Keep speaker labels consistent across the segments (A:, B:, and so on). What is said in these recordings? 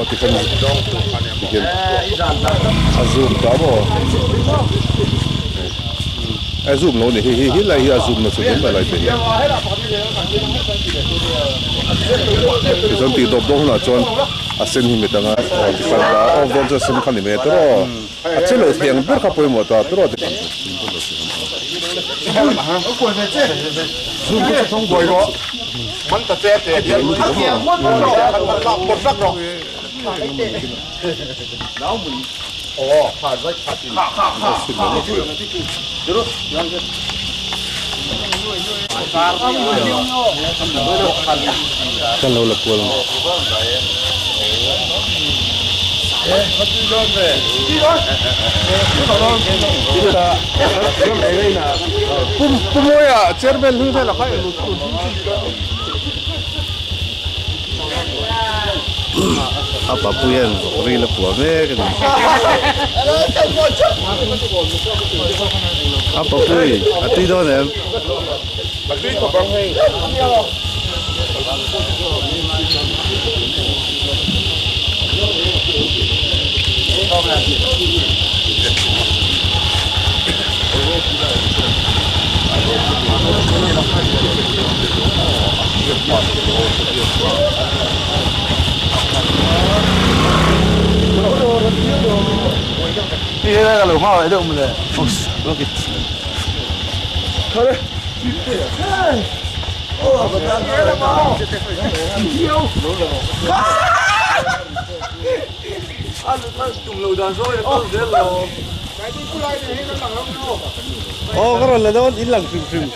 A: Aw tikhan tikhian a zoom ta maw a zoom lo ni hei hi helai hi a zoom na chu hle mai lai te hian tichuan tih dawp dawn hunah chuan a sen hi mit anga aw tikhan ta off dawn chuan a sen kha ni mai tawh aw a che lo thei ang ber kha pawimawh ta tawh aw tikhan Kan lo la kual ang. Pu Mawia chairman hlui vel a kha A papu hian ril a puah mek a ni. A papui a tui dawn em? A tui khawp ang hei. Aw ka rawn la dawn in lang hrim hrim.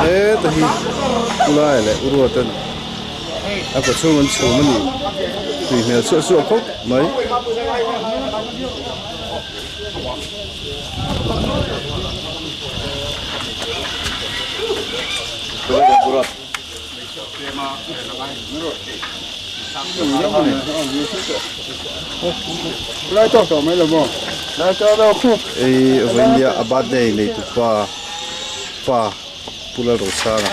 A: Heta hi Pulai leh Uruatan a kawchhung an chhum a ni tui hmel suah suah khawp mai. Hei vawinia a birthday nei tu pa pa Pu Lalrosanga.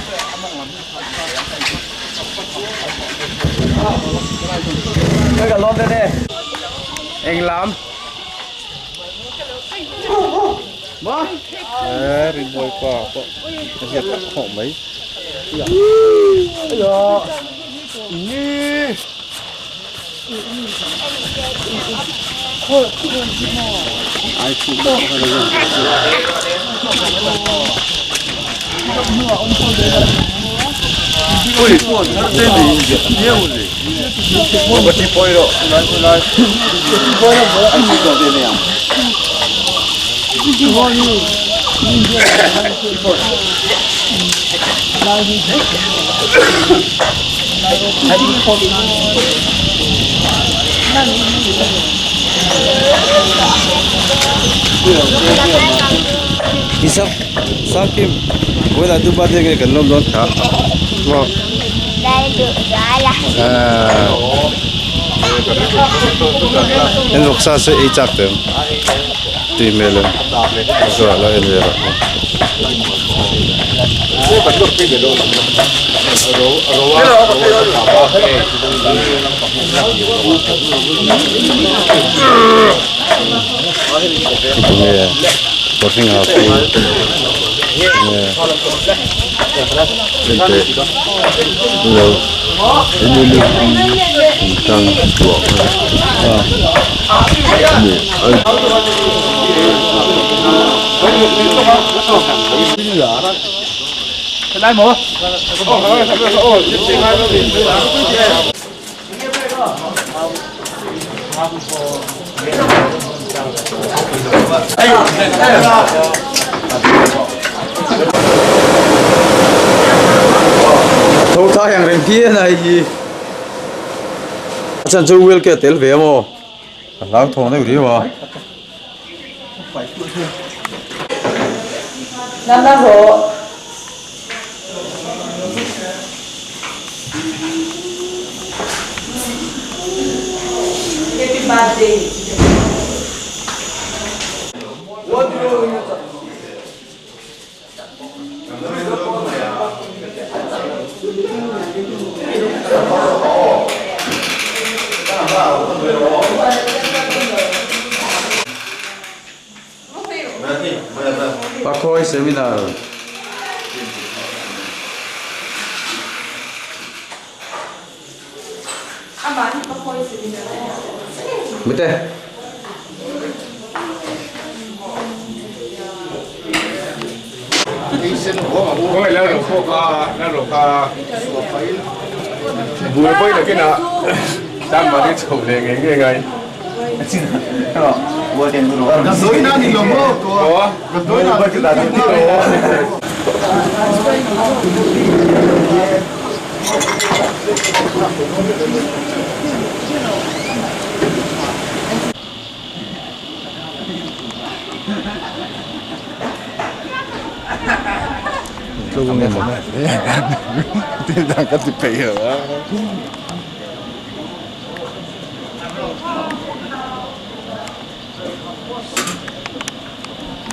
A: Rinmuai pa pawh a hiat tak khawp mai. Isak Sakim vawilah tu birthday nge kan lawm dawn kha maw en vawksa se ei chak teh ang tui hmel em chuan lo en ve rawh. Tunge kawr hring ha pu tunge enteh lo tang tuah a.
B: Tho thai ang reng phian a hei hi a chhan chu wheel ke a tel ve a maw a hlauthawng deuh riau a. Pakhawi seminar. Mite.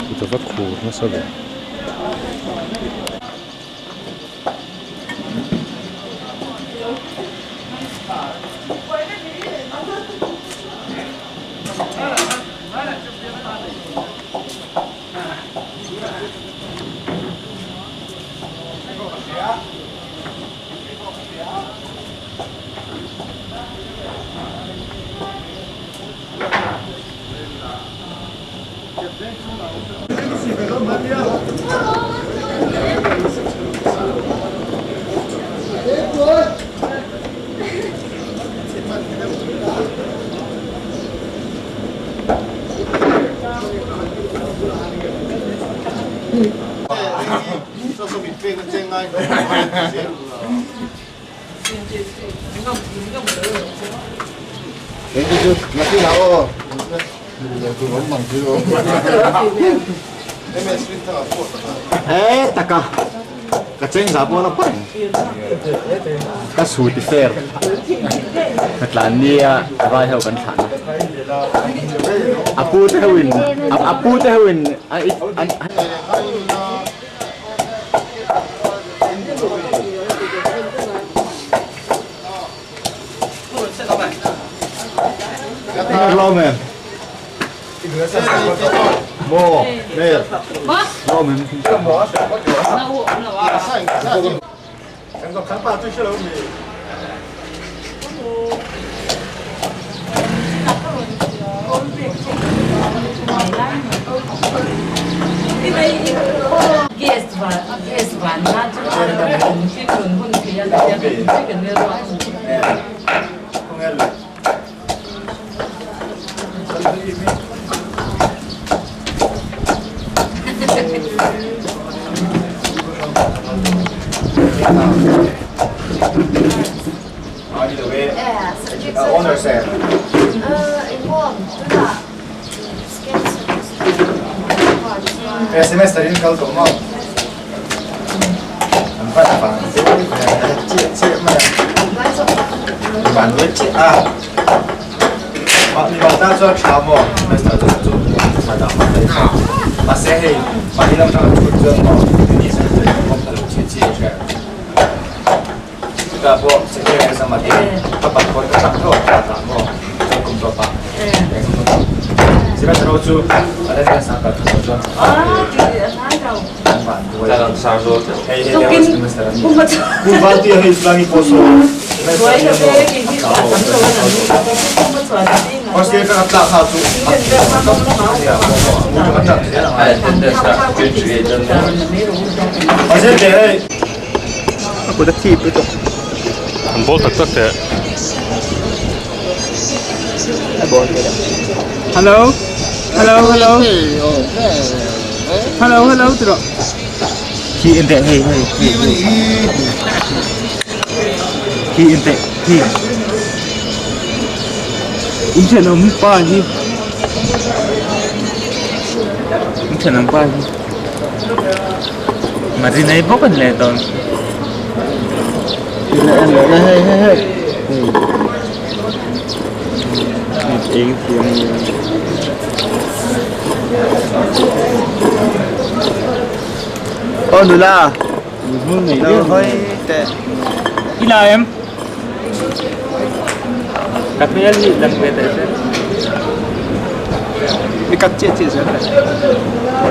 A: Kut a va khur nasa ve.
B: He taka ka cheng za pawh la pawh ka su ti fer ka tlan nia vai ho kan thlan a pu te ho in a pu te ho in an
A: An ball tak tak teh.
C: Hello hello hello hello hello ti rawh.
B: Khi en teh hei hei hei hei khi en teh khi.
C: In thenawm pa hi in thenawm pa hi
B: Marinai bawk an leh dawn.
C: Hei hei hei.
B: Aw nula lo hawi teh.
C: I la em? Ka hmel hi lang ve teh se.
B: Mi kat chiah chiah zel.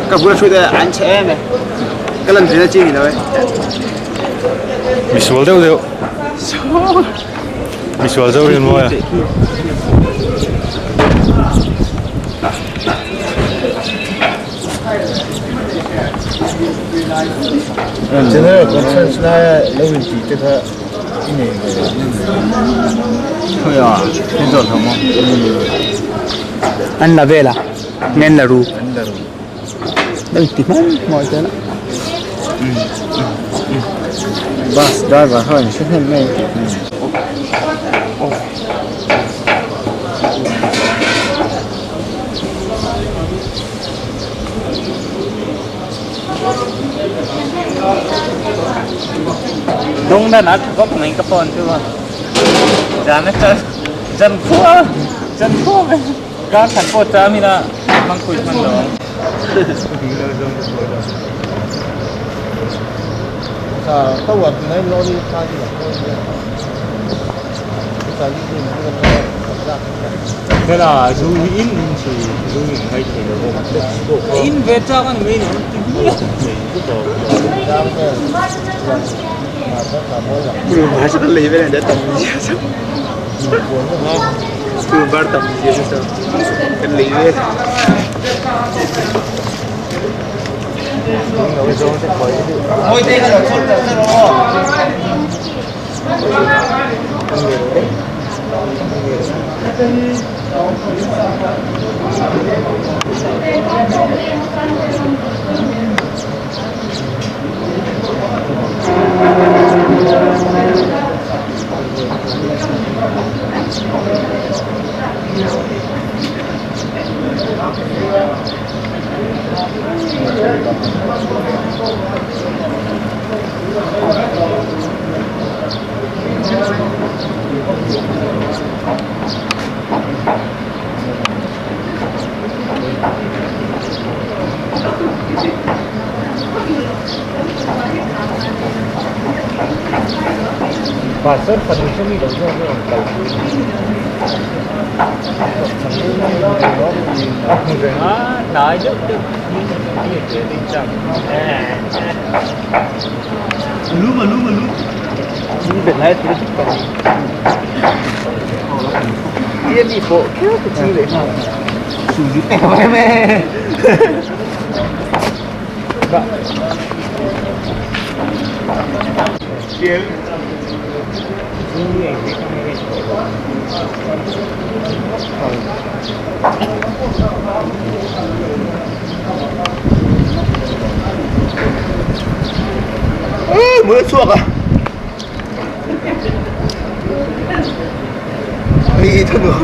B: Ka bula thu te an che em e. Ka lan ve na chi ni lo e.
A: Misual deuh deuh. Misual zo rian mawi a.
B: General Conference laia lo intih te kha i nei ve Khawi a, thil zawh hlawm maw?
C: An la vel a, nge an la ru?
B: An la ru.
C: Lo inti hman hmawih zel a.
B: Bus driver ho in hre hnem mai.
C: Dong dan a tha khawp mai ka phone chu a. Zan a chal zan khua zan khua mai kar khat pawh cham ila hmang pui hman lo ang. In ve chak a ni mai no. Pastor fanu chu mi lo zawk zawk ang kal pui a hmu reng a hnai deuh deuh
B: Mui a chhuak a ni tha nuam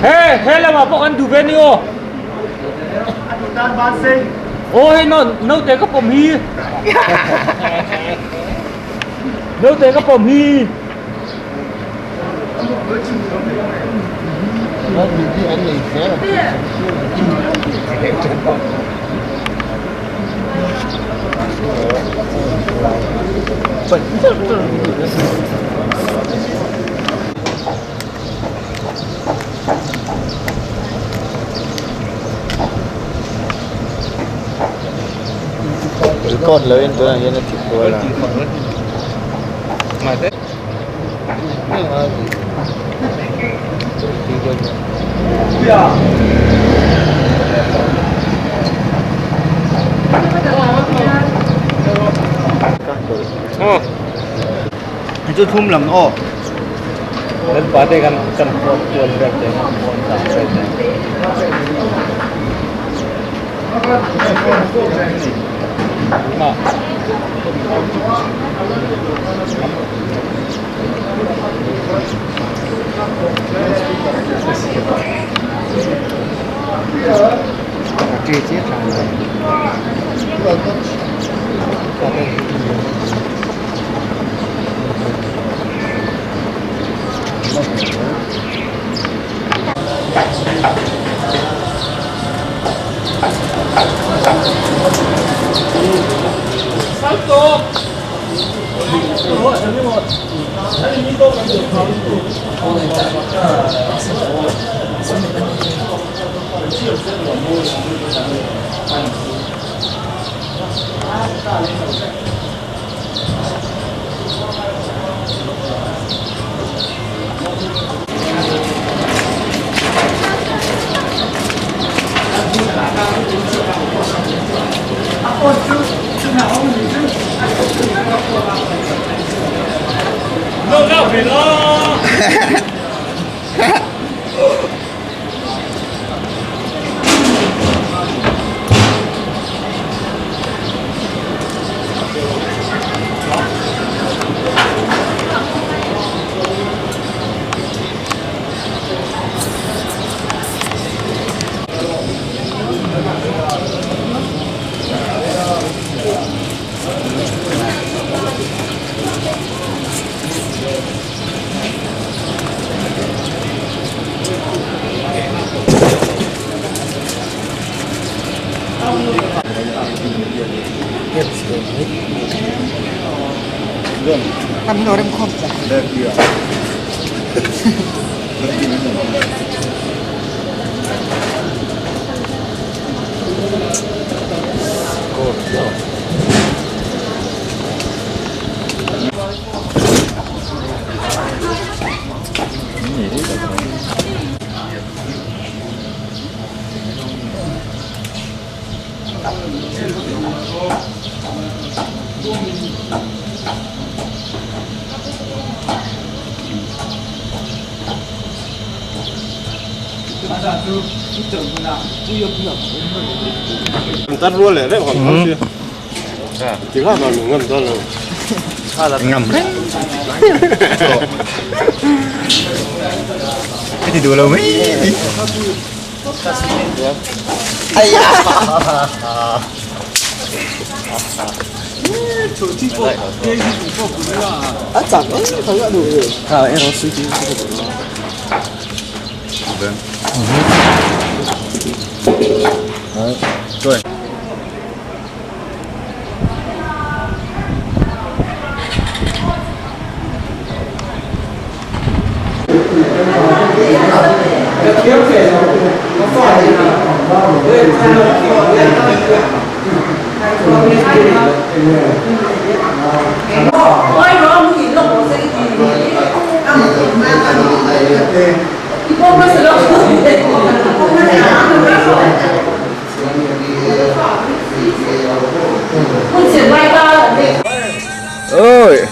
C: He he lamah pawh kan duh ve ni aw Aw hei no naute ka pawm hi naute ka pawm hi.
B: Record lo in tunah hian a ti kual a. Chu thum lam aw.
C: Kan pate kan kan phone tuan vel te phone dah vel te. Ma.
B: Ngam reng. Cái gì đùa lâu mấy.
A: Ơi.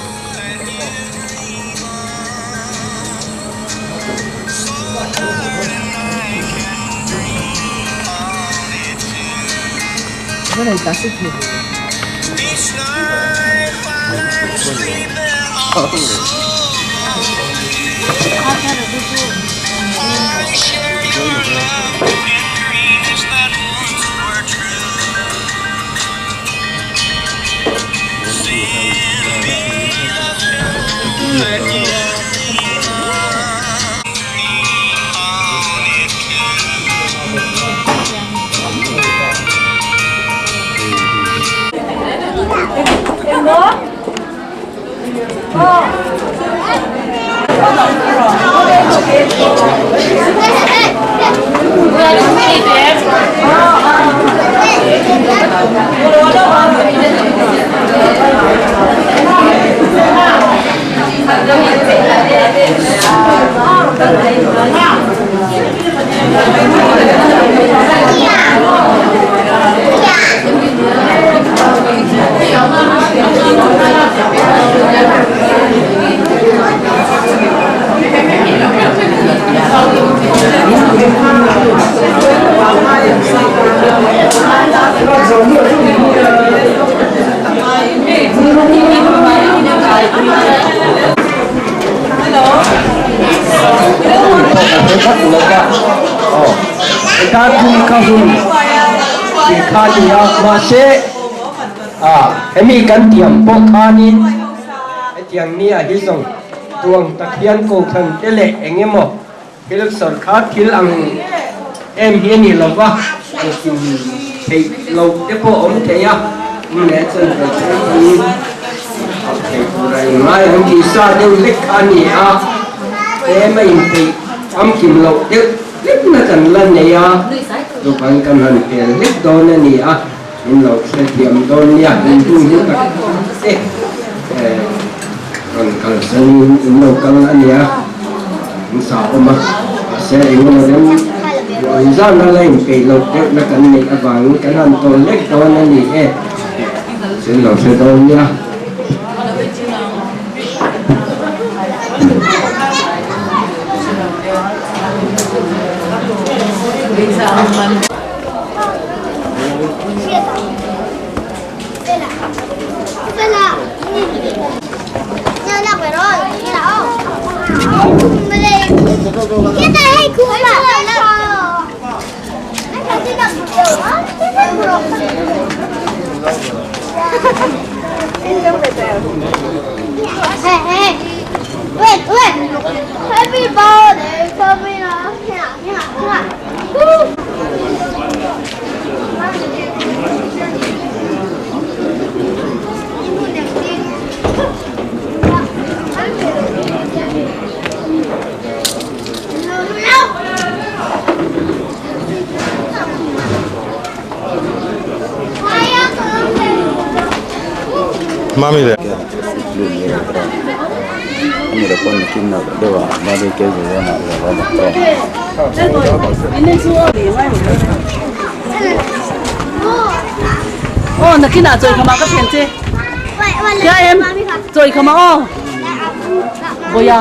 D: Kar thum kha hun tih kha a ni a, mahse hemi kan tiam pawh khanin hetiang nia hi zawng tuang tak hian kohhran te leh eng emaw thil sawrkar thil ang em hi a ni lo va, engkim theih loh te pawh awm thei a, um leh chuan ve thleng pawn a theih tur a inngai ang tih sa deuh hlek kha a ni a, tlem a inpeih famkim loh deuh hlekna kan la nei a, chuvang kan han pel hlek dawn a ni a, min lo hrethiam dawn nia, inhung hi tak te rawn kalsanin in lo kal a ni a, in sa awm a, mahse engemaw rem duh zan a la inpeih loh deuhna kan neih avangin kan han tawl hlek dawn a ni e, min lo hre dawn nia.
A: Mami le.
E: Aw nakinah chawi khama ka thian che kia em chawi khama aw Bawia